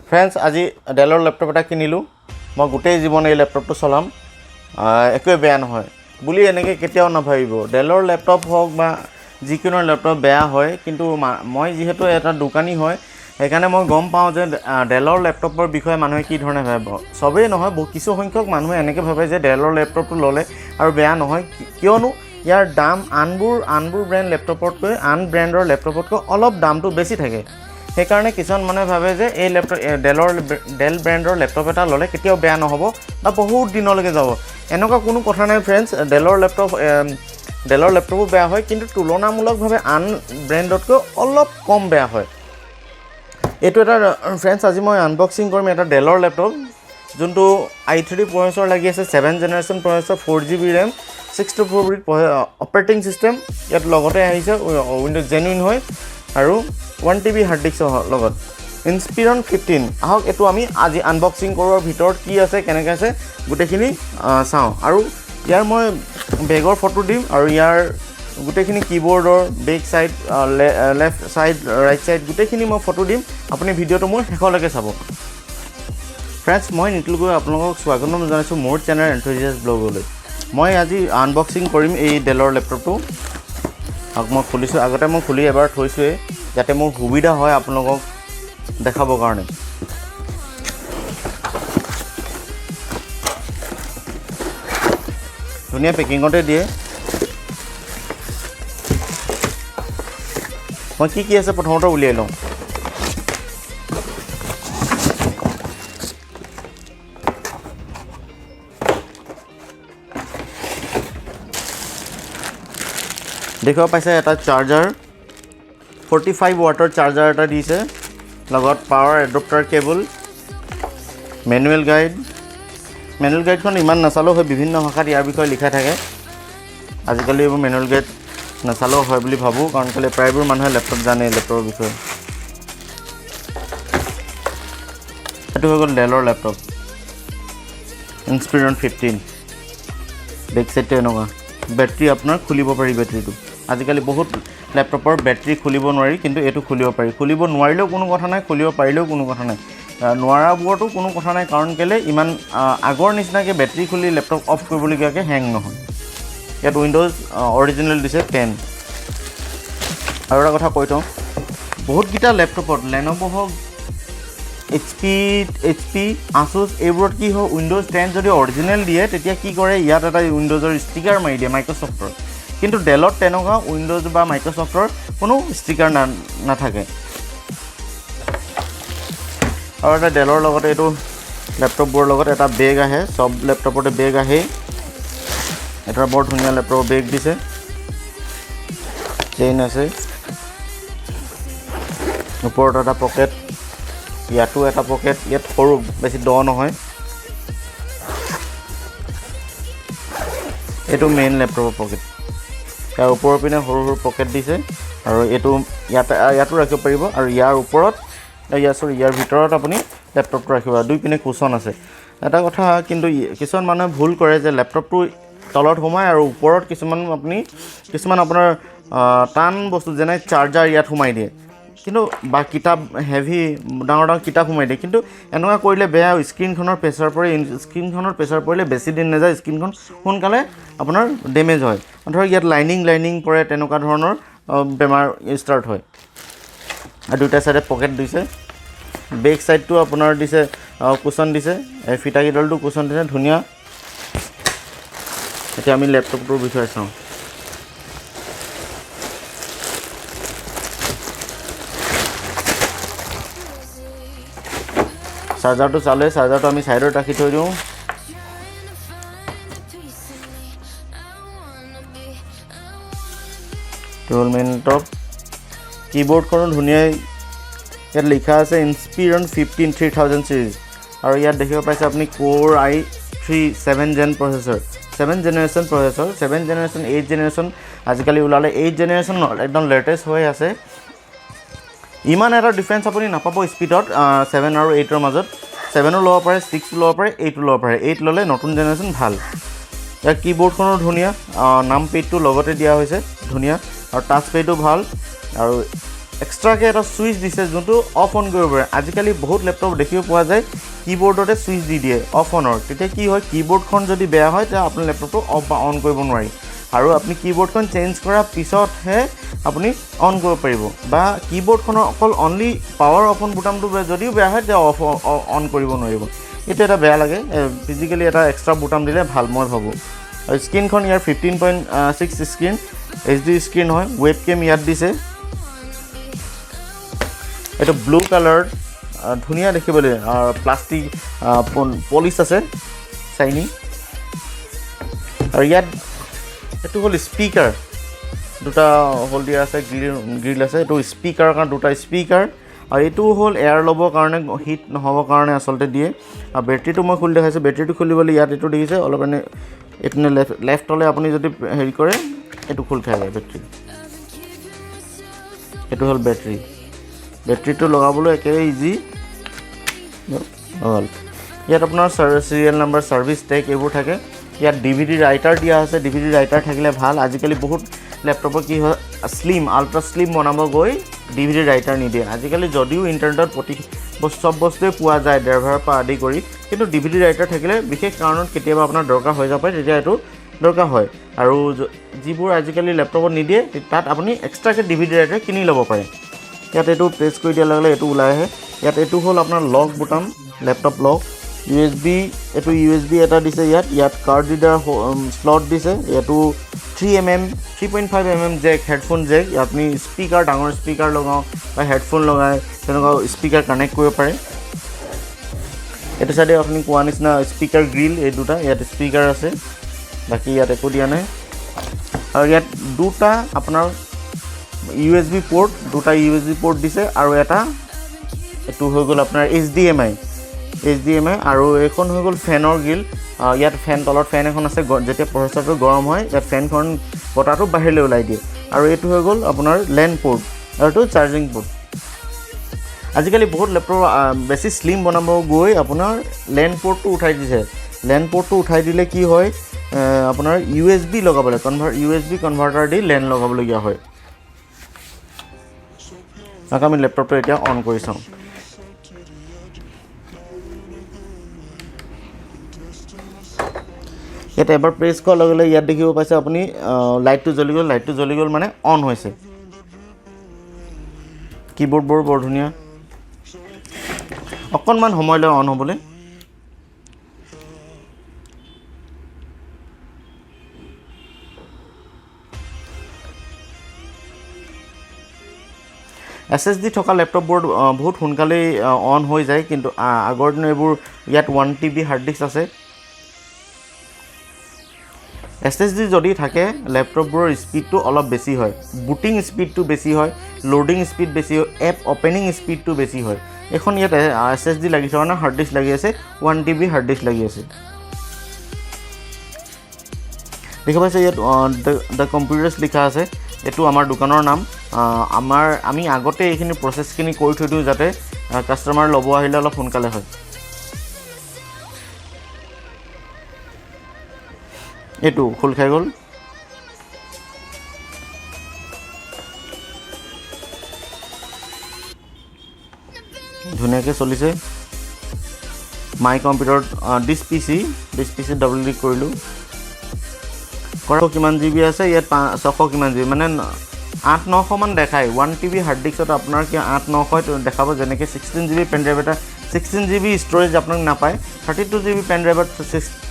Friends, আজি ডেলৰ laptop এটা কিনিলোঁ। মই গোটেই জীৱন এই লেপটপটো চলাম, একোৱে বেয়া নহয় বুলি এনেকৈ কেতিয়াও নাভাবিব। ডেলৰ লেপটপ হওক বা যিকোনো লেপটপ বেয়া হয়, কিন্তু মই যিহেতু এটা দোকানী হয়, সেইকাৰণে মই গম পাওঁ যে ডেলৰ লেপটপৰ বিষয়ে মানুহে কি ধৰণে ভাবে। চবেই নহয়, কিছু সংখ্যক মানুহে এনেকৈ ভাবে যে ডেলৰ লেপটপটো ল'লে আৰু বেয়া নহয়, কিয়নো ইয়াৰ দাম আনবোৰ ব্ৰেণ্ড লেপটপতকৈ, আন ব্ৰেণ্ডৰ লেপটপতকৈ অলপ দামটো বেছি থাকে। সেইকাৰণে কিছুমান মানুহে ভাবে যে এই লেপটপ, ডেল ব্ৰেণ্ডৰ লেপটপ এটা ল'লে কেতিয়াও বেয়া নহ'ব বা বহুত দিনলৈকে যাব। এনেকুৱা কোনো কথা নাই ফ্ৰেণ্ডছ। ডেলৰ লেপটপো বেয়া হয়, কিন্তু তুলনামূলকভাৱে আন ব্ৰেণ্ডতকৈ অলপ কম বেয়া হয়। এইটো এটা ফ্ৰেণ্ডছ, আজি মই আনবক্সিং কৰিম এটা ডেলৰ লেপটপ, যোনটো আই থ্ৰী প্ৰচেছৰ লাগি আছে, 7 generation processor, 4 GB RAM, 64 bit operating system. ইয়াত লগতে আহিছে উইণ্ড'জ জেনুইন হয় আৰু 1 TB hard ডিস্কৰ লগত ইনস্পিৰন 15। আহক, এইটো আমি আজি আনবক্সিং কৰোঁ। ভিতৰত কি আছে, কেনেকৈ আছে, গোটেইখিনি চাওঁ। আৰু ইয়াৰ মই বেগৰ ফটো দিম আৰু ইয়াৰ গোটেইখিনি কীবৰ্ডৰ back side, left side, right side গোটেইখিনি মই ফটো দিম। আপুনি ভিডিঅ'টো মোৰ শেষলৈকে চাব। ফ্ৰেণ্ডছ, মই নিতুল গগৈ আপোনালোকক স্বাগতম জনাইছোঁ মোৰ চেনেল এন্থুজিয়াছ ব্লগলৈ। মই আজি আনবক্সিং কৰিম এই ডেলৰ লেপটপটো। আহক, মই খুলিছোঁ। আগতে মই খুলি এবাৰ থৈছোঁৱেই, যাতে মোৰ সুবিধা হয় আপোনালোকক দেখাবৰ কাৰণে। ধুনীয়া পেকিঙতে দিয়ে। মই কি কি আছে প্ৰথমতে উলিয়াই লওঁ। দেখিব পাইছে, এটা চাৰ্জাৰ, 45 ৱাটৰ চাৰ্জাৰ এটা দিছে, লগত power adapter cable, manual guide। Manual গাইডখন ইমান নাচালেও হয়, বিভিন্ন ভাষাত ইয়াৰ বিষয়ে লিখা থাকে। আজিকালি এইবোৰ মেনুৱেল গাইড নাচালেও হয় বুলি ভাবোঁ, কাৰণ কেলৈ প্ৰায়বোৰ মানুহে লেপটপ জানে, লেপটপৰ বিষয়ে। এইটো হৈ গ'ল ডেলৰ লেপটপ ইনস্পিৰন 15। বেক চাইডটো এনেকুৱা। বেটেৰী আপোনাৰ খুলিব পাৰি। বেটেৰীটো, আজিকালি বহুত লেপটপৰ বেটেৰী খুলিব নোৱাৰি, কিন্তু এইটো খুলিব পাৰি। খুলিব নোৱাৰিলেও কোনো কথা নাই, খুলিব পাৰিলেও কোনো কথা নাই। নোৱাৰাবোৰতো কোনো কথা নাই, কাৰণ কেলৈ ইমান আগৰ নিচিনাকৈ বেটেৰী খুলি লেপটপ অফ কৰিবলগীয়াকৈ হেং নহয়। ইয়াত উইণ্ড'জ অৰিজিনেল দিছে 10। আৰু এটা কথা কৈ থওঁ, বহুতকেইটা লেপটপত, লেন'ভ' হওক, এইচ পি, আছুছ, এইবোৰত কি হয়, উইণ্ড'জ 10 যদি অৰিজিনেল দিয়ে, তেতিয়া কি কৰে, ইয়াত এটা উইণ্ড'জৰ ষ্টিকাৰ মাৰি দিয়ে মাইক্ৰ'ছফ্টৰ। কিন্তু ডেলত তেনেকুৱা উইণ্ড'জ বা মাইক্ৰ'ছফ্টৰ কোনো ষ্টিকাৰ নাথাকে। আৰু এটা ডেলৰ লগতে এইটো লেপটপবোৰৰ লগত এটা বেগ আহে। চব লেপটপতে বেগ আহেই। এটা বৰ ধুনীয়া লেপটপৰ বেগ দিছে। চেইন আছে, ওপৰত এটা পকেট, ইয়াতো এটা পকেট। ইয়াত সৰু, বেছি দ নহয়। এইটো মেইন লেপটপৰ পকেট। ইয়াৰ ওপৰৰ পিনে সৰু সৰু পকেট দিছে আৰু এইটো ইয়াতে, ইয়াতো ৰাখিব পাৰিব। আৰু ইয়াৰ ওপৰত, ইয়াৰ, চৰি, ইয়াৰ ভিতৰত আপুনি লেপটপটো ৰাখিব। দুই পিনে কুচন আছে। এটা কথা কিন্তু, কিছুমান মানুহে ভুল কৰে যে লেপটপটো তলত সোমায় আৰু ওপৰত কিছুমান আপুনি কিছুমান আপোনাৰ টান বস্তু যেনে চাৰ্জাৰ ইয়াত সোমাই দিয়ে, কিন্তু বা কিতাপ, হেভি ডাঙৰ ডাঙৰ কিতাপ সোমাই দিয়ে। কিন্তু এনেকুৱা কৰিলে বেয়া। স্ক্ৰীণখনৰ প্ৰেছাৰ পৰে। স্ক্ৰীণখনৰ প্ৰেছাৰ পৰিলে বেছি দিন নাযায়, স্ক্ৰীণখন সোনকালে আপোনাৰ ডেমেজ হয়। ধৰক ইয়াত লাইনিং লাইনিং পৰে, তেনেকুৱা ধৰণৰ বেমাৰ ষ্টাৰ্ট হয়। আৰু দুইটা চাইডে পকেট দিছে। বেক চাইডটো আপোনাৰ দিছে, কুচন দিছে। এই ফিটাকেইডালটো কুচন দিছে, ধুনীয়া। এতিয়া আমি লেপটপটোৰ বিষয়ে চাওঁ। চাৰ্জাৰটো চালে, চাৰ্জাৰটো আমি ছাইডত ৰাখি থৈ দিওঁ। টুৱেল মেইন টপ কীবৰ্ডখনো ধুনীয়াই। ইয়াত লিখা আছে ইনস্পিৰন 15 3000 ছিৰিজ। আৰু ইয়াত দেখিব পাইছে আপুনি Core i3 7 gen processor, 7 generation processor, 7 generation, 8 generation আজিকালি ওলালে। এইট জেনেৰেশ্যন একদম লেটেষ্ট হৈ আছে। ইমান এটা ডিফাৰেঞ্চ আপুনি নাপাব স্পীডত ছেভেন আৰু এইটৰ মাজত। ছেভেনো ল'ব পাৰে, ছিক্সো ল'ব পাৰে, এইটো ল'ব পাৰে। এইট ল'লে নতুন জেনেৰেশ্যন ভাল। ইয়াৰ কীবৰ্ডখনো ধুনীয়া। নাম পেডটো লগতে দিয়া হৈছে, ধুনীয়া। আৰু টাচ পেডো ভাল। আৰু এক্সট্ৰাকৈ এটা ছুইচ দিছে, যোনটো অফ অন কৰিব পাৰে। আজিকালি বহুত লেপটপ দেখিব পোৱা যায়, কীবৰ্ডতে ছুইচ দি দিয়ে অফ অনৰ। তেতিয়া কি হয়, কীবৰ্ডখন যদি বেয়া হয়, তেতিয়া আপোনাৰ লেপটপটো অফ বা অন কৰিব নোৱাৰি আৰু আপুনি কীবৰ্ডখন চেঞ্জ কৰাৰ পিছতহে আপুনি অন কৰিব পাৰিব। বা কীবৰ্ডখনৰ অকল অনলি পাৱাৰ অফ অন বুটামটো যদিও বেয়া হয়, তেতিয়া অফ অন কৰিব নোৱাৰিব। এইটো এটা বেয়া লাগে। ফিজিকেলি এটা এক্সট্ৰা বুটাম দিলে ভাল, মই ভাবোঁ। আৰু স্ক্ৰীণখন ইয়াৰ 15.6 স্ক্ৰীণ, HD screen হয়। ৱেব কেম ইয়াত দিছে। এইটো ব্লু কালাৰ, ধুনীয়া দেখিবলৈ। প্লাষ্টিক পলিচ আছে, চাইনি। আৰু ইয়াত এইটো হ'ল স্পীকাৰ, দুটা হোল দিয়া আছে, গ্ৰিল গ্ৰিল আছে। এইটো স্পীকাৰৰ কাৰণে দুটা স্পীকাৰ। আৰু এইটো হ'ল এয়াৰ ল'বৰ কাৰণে, হিট নহ'বৰ কাৰণে আচলতে দিয়ে। আৰু বেটেৰীটো মই খুলি দেখাইছোঁ। বেটেৰীটো খুলিবলৈ ইয়াত এইটো দেখিছে, অলপ এনে এইপিনে লেফ্টলৈ আপুনি যদি হেৰি কৰে, এইটো খোল খাই যায় বেটেৰী। এইটো হ'ল বেটেৰী। বেটেৰীটো লগাবলৈ একেবাৰে ইজি হ'ল। ইয়াত আপোনাৰ চিৰিয়েল নাম্বাৰ, ছাৰ্ভিচ টেগ এইবোৰ থাকে। ইয়াত ডিভিডি ৰাইটাৰ দিয়া আছে। ডিভিডি ৰাইটাৰ থাকিলে ভাল। আজিকালি বহুত লেপটপৰ কি হয়, শ্লিম, আল্ট্ৰা শ্লিম বনাব গৈ ডিভিডি ৰাইটাৰ নিদিয়ে। আজিকালি যদিও ইণ্টাৰনেটত প্ৰতি চব বস্তুৱে পোৱা যায়, ড্ৰাইভাৰৰ পৰা আদি কৰি, কিন্তু ডিভিডি ৰাইটাৰ থাকিলে বিশেষ কাৰণত কেতিয়াবা আপোনাৰ দৰকাৰ হৈ যাব পাৰে, তেতিয়া এইটো দৰকাৰ হয়। আৰু যিবোৰ আজিকালি লেপটপত নিদিয়ে, তাত আপুনি এক্সট্ৰাকৈ ডিভিডি ৰাইটাৰ কিনি ল'ব পাৰে। ইয়াত এইটো প্ৰেছ কৰি দিয়াৰ লগে লগে এইটো ওলাই আহে। ইয়াত এইটো হ'ল আপোনাৰ লক বুটাম, লেপটপ লক। ইউএছবি, এইটো ইউএছবি এটা দিছে ইয়াত। ইয়াত কাৰ্ড ৰিডাৰ শ্লট দিছে। ইয়াতো 3 mm, 3.5 mm jack, headphone jack. আপুনি স্পীকাৰ, ডাঙৰ স্পীকাৰ লগাওঁ বা হেডফোন লগাই তেনেকুৱা স্পীকাৰ কানেক্ট কৰিব পাৰে। এইটো চাইডে আপুনি কোৱা নিচিনা স্পীকাৰ গ্ৰিল, এই দুটা ইয়াত স্পীকাৰ আছে। বাকী ইয়াত একো দিয়া নাই। আৰু ইয়াত দুটা আপোনাৰ ইউএছবি প'ৰ্ট, দুটা ইউএছবি প'ৰ্ট দিছে। আৰু এটা এইটো হৈ গ'ল আপোনাৰ এইচডিএমআই, এইচডিএমআই। আৰু এইখন হৈ গ'ল ফেনৰ গ্ৰিল। ইয়াত ফেন, তলত ফেন এখন আছে। যেতিয়া প্ৰচেছৰটো গৰম হয়, ইয়াত ফেনখন বতাহটো বাহিৰলৈ ওলাই দিয়ে। আৰু এইটো হৈ গ'ল আপোনাৰ লেন প'ৰ্ট আৰু এইটো চাৰ্জিং প'ৰ্ট। আজিকালি বহুত লেপটপ বেছি শ্লিম বনাব গৈ আপোনাৰ লেন প'ৰ্টটো উঠাই দিছে। লেন প'ৰ্টটো উঠাই দিলে কি হয়, আপোনাৰ ইউএছবি লগাবলৈ ইউএছবি কনভাৰ্টাৰ দি লেন লগাবলগীয়া হয়। আকৌ আমি লেপটপটো এতিয়া অন কৰি চাওঁ। ইয়াত এবাৰ প্ৰেছ কৰাৰ লগে লগে ইয়াত দেখিব পাইছে আপুনি, লাইটটো জ্বলি গ'ল। লাইটটো জ্বলি গ'ল মানে অন হৈছে। কীবৰ্ডবোৰ বৰ ধুনীয়া। অকণমান সময় লয় অন হ'বলৈ। এছএছডি থকা লেপটপবোৰ বহুত সোনকালেই অন হৈ যায়। কিন্তু আগৰ দিনৰ এইবোৰ, ইয়াত 1 TB hard disk আছে। এছএছডি যদি থাকে, লেপটপবোৰৰ স্পীডটো অলপ বেছি হয়, বুটিং স্পীডটো বেছি হয়, লোডিং স্পীড বেছি হয়, এপ অ'পেনিং স্পীডটো বেছি হয়। এইখন ইয়াত এছএছডি লাগি থকা কাৰণে হাৰ্ড ডিস্ক লাগি আছে, 1 TB hard disk লাগি আছে। দেখা পাইছে, ইয়াত the computers লিখা আছে। এইটো আমাৰ দোকানৰ নাম। আমি আগতে এইখিনি প্ৰচেছখিনি কৰি থৈ দিওঁ, যাতে কাষ্টমাৰ ল'ব আহিলে অলপ সোনকালে হয়। এইটো খোল খাই গ'ল। ধুনীয়াকৈ চলিছে। মাই কম্পিউটাৰত দিছ পিচি ডাবল ক্লিক কৰিলোঁ। কৰা কিমান জি বি আছে ইয়াত? 600 কিমান জি বি, মানে 800-900মান দেখায়। 1 টিবি হাৰ্ড ডিস্কত আপোনাৰ কি 800-900 দেখাব। যেনেকৈ 16 জিবি পেন ড্ৰাইভ এটা 16 জিবি ষ্ট'ৰেজ আপোনাক নাপায়, 32 জিবি পেন ড্ৰাইভত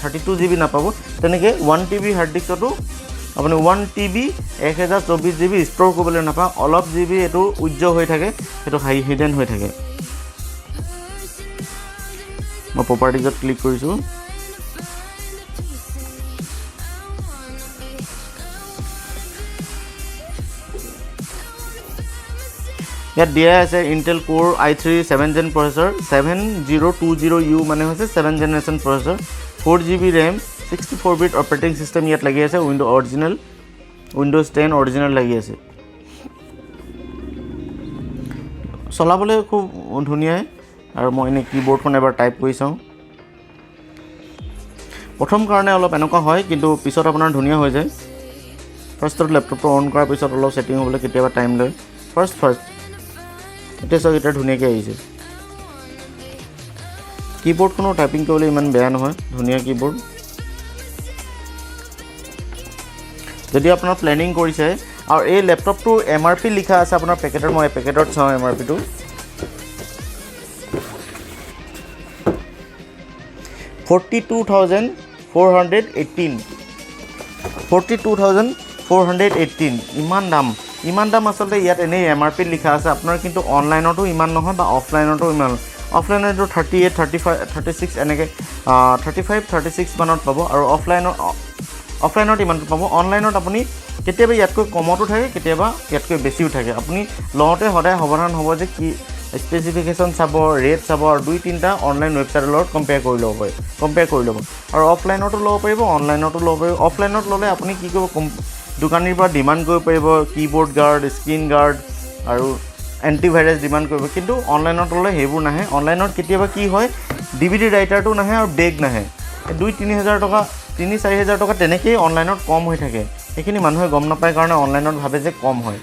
32 জিবি নাপাব, তেনেকৈ 1 টিবি হাৰ্ড ডিস্কতো আপুনি 1 টিবি 1024 জিবি ষ্ট'ৰ কৰিবলৈ নাপায়। অলপ জি বি এইটো উজ্জ্বল হৈ থাকে, সেইটো হিডেন হৈ থাকে। মই প্ৰপাৰ্টিজত ক্লিক কৰিছোঁ। ইয়াত দিয়া আছে Intel Core i3 7 gen processor, 7020U মানে হৈছে 7 generation processor, 4 GB RAM, 64 bit operating system ইয়াত লাগি আছে। অৰিজিনেল উইণ্ড'জ 10 অৰিজিনেল লাগি আছে। চলাবলৈ খুব ধুনীয়াই। আৰু মই এনেই কীবৰ্ডখন এবাৰ টাইপ কৰি চাওঁ। প্ৰথম কাৰণে অলপ এনেকুৱা হয়, কিন্তু পিছত আপোনাৰ ধুনীয়া হৈ যায়। ফাৰ্ষ্টত লেপটপটো অন কৰাৰ পিছত অলপ ছেটিং হ'বলৈ কেতিয়াবা টাইম লয়। First first এতিয়া চাওক, এতিয়া ধুনীয়াকৈ আহিছে। কীবৰ্ডখনো টাইপিং কৰিবলৈ ইমান বেয়া নহয়, ধুনীয়া কীবৰ্ড। যদি আপোনাৰ প্লেনিং কৰিছে আৰু এই লেপটপটো এমআৰপি লিখা আছে আপোনাৰ পেকেটত, মই পেকেটত চাওঁ এমআৰপিটো, 42,418, 42,418। ইমান দাম, ইমান দাম আচলতে ইয়াত এনেই এমআৰপিত লিখা আছে আপোনাৰ, কিন্তু অনলাইনতো ইমান নহয় বা অফলাইনতো ইমান। অফলাইনতো 38, 35, 36 এনেকৈ, 35, 36 মানত পাব আৰু অফলাইনত ইমানটো পাব। অনলাইনত আপুনি কেতিয়াবা ইয়াতকৈ কমতো থাকে, কেতিয়াবা ইয়াতকৈ বেছিও থাকে। আপুনি লওঁতে সদায় সাৱধান হ'ব যে কি স্পেচিফিকেশ্যন চাব, ৰেট চাব আৰু দুই তিনিটা অনলাইন ৱেবছাইটৰ লগত কম্পেয়াৰ কৰি ল'ব পাৰে, কম্পেয়াৰ কৰি ল'ব। আৰু অফলাইনতো ল'ব পাৰিব, অনলাইনতো ল'ব পাৰিব। অফলাইনত ল'লে আপুনি কি কৰিব, দোকানীৰ পৰা ডিমাণ্ড কৰিব পাৰিব কীবৰ্ড গাৰ্ড, স্ক্ৰীণ গাৰ্ড আৰু এণ্টিভাইৰাছ ডিমাণ্ড কৰিব। কিন্তু অনলাইনত ল'লে সেইবোৰ নাহে। অনলাইনত কেতিয়াবা কি হয়, ডিভিডি ৰাইটাৰটো নাহে আৰু বেগ নাহে। এই 2-3 হাজাৰ টকা, 3-4 হাজাৰ টকা তেনেকেই অনলাইনত কম হৈ থাকে। সেইখিনি মানুহে গম নাপায় কাৰণে অনলাইনত ভাবে যে কম হয়।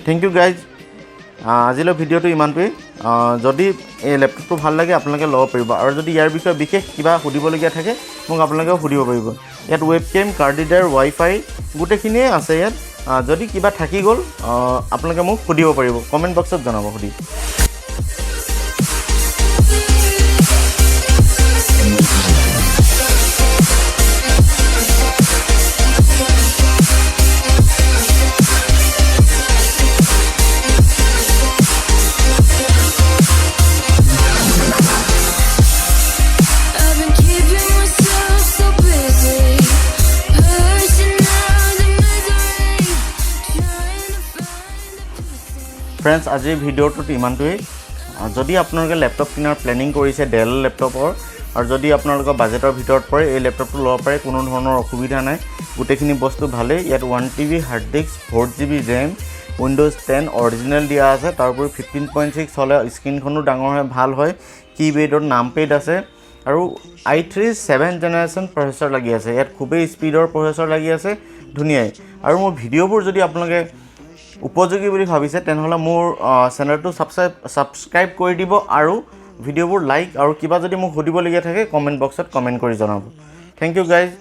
Thank you guys, আজিলৈ ভিডিঅ'টো ইমানটোৱেই। যদি এই লেপটপটো ভাল লাগে, আপোনালোকে ল'ব পাৰিব আৰু যদি ইয়াৰ বিষয়ে বিশেষ কিবা সুধিবলগীয়া থাকে, মোক আপোনালোকেও সুধিব পাৰিব। ইয়াত ৱেব কেম, কাৰ্ড ৰিডাৰ, ৱাইফাই গোটেইখিনিয়ে আছে ইয়াত। যদি কিবা থাকি গ'ল, আপোনালোকে মোক সুধিব পাৰিব, কমেণ্ট বক্সত জনাব সুধি। I've been keeping myself so busy, pushing out the misery, trying to find the pieces. Friends, আজিৰ ভিডিঅ'টোত ইমানটোৱেই। যদি আপোনালোকে লেপটপ কিনাৰ প্লেনিং কৰিছে ডেল লেপটপৰ আৰু যদি আপোনালোকৰ বাজেটৰ ভিতৰত পৰে, এই লেপটপটো ল'ব পাৰে, কোনো ধৰণৰ অসুবিধা নাই। গোটেইখিনি বস্তু ভালেই। ইয়াত 1 TB hard disk, 4 GB RAM, Windows 10 original দিয়া আছে। তাৰোপৰি 15.6 হ'লে স্ক্ৰীণখনো ডাঙৰ হয়, ভাল হয়। কীবেডত নামপেড আছে আৰু i3 seven generation processor লাগি আছে ইয়াত। খুবেই স্পীডৰ প্ৰচেছৰ লাগি আছে, ধুনীয়াই। আৰু মোৰ ভিডিঅ'বোৰ যদি আপোনালোকে উপযোগী বুলি ভাবিছে, তেনেহ'লে মোৰ চেনেলটো ছাবস্ক্ৰাইব কৰি দিব আৰু ভিডিঅ'বোৰ লাইক আৰু কিবা যদি মোক সুধিবলগীয়া থাকে, কমেণ্ট বক্সত কমেণ্ট কৰি জনাব। Thank you guys.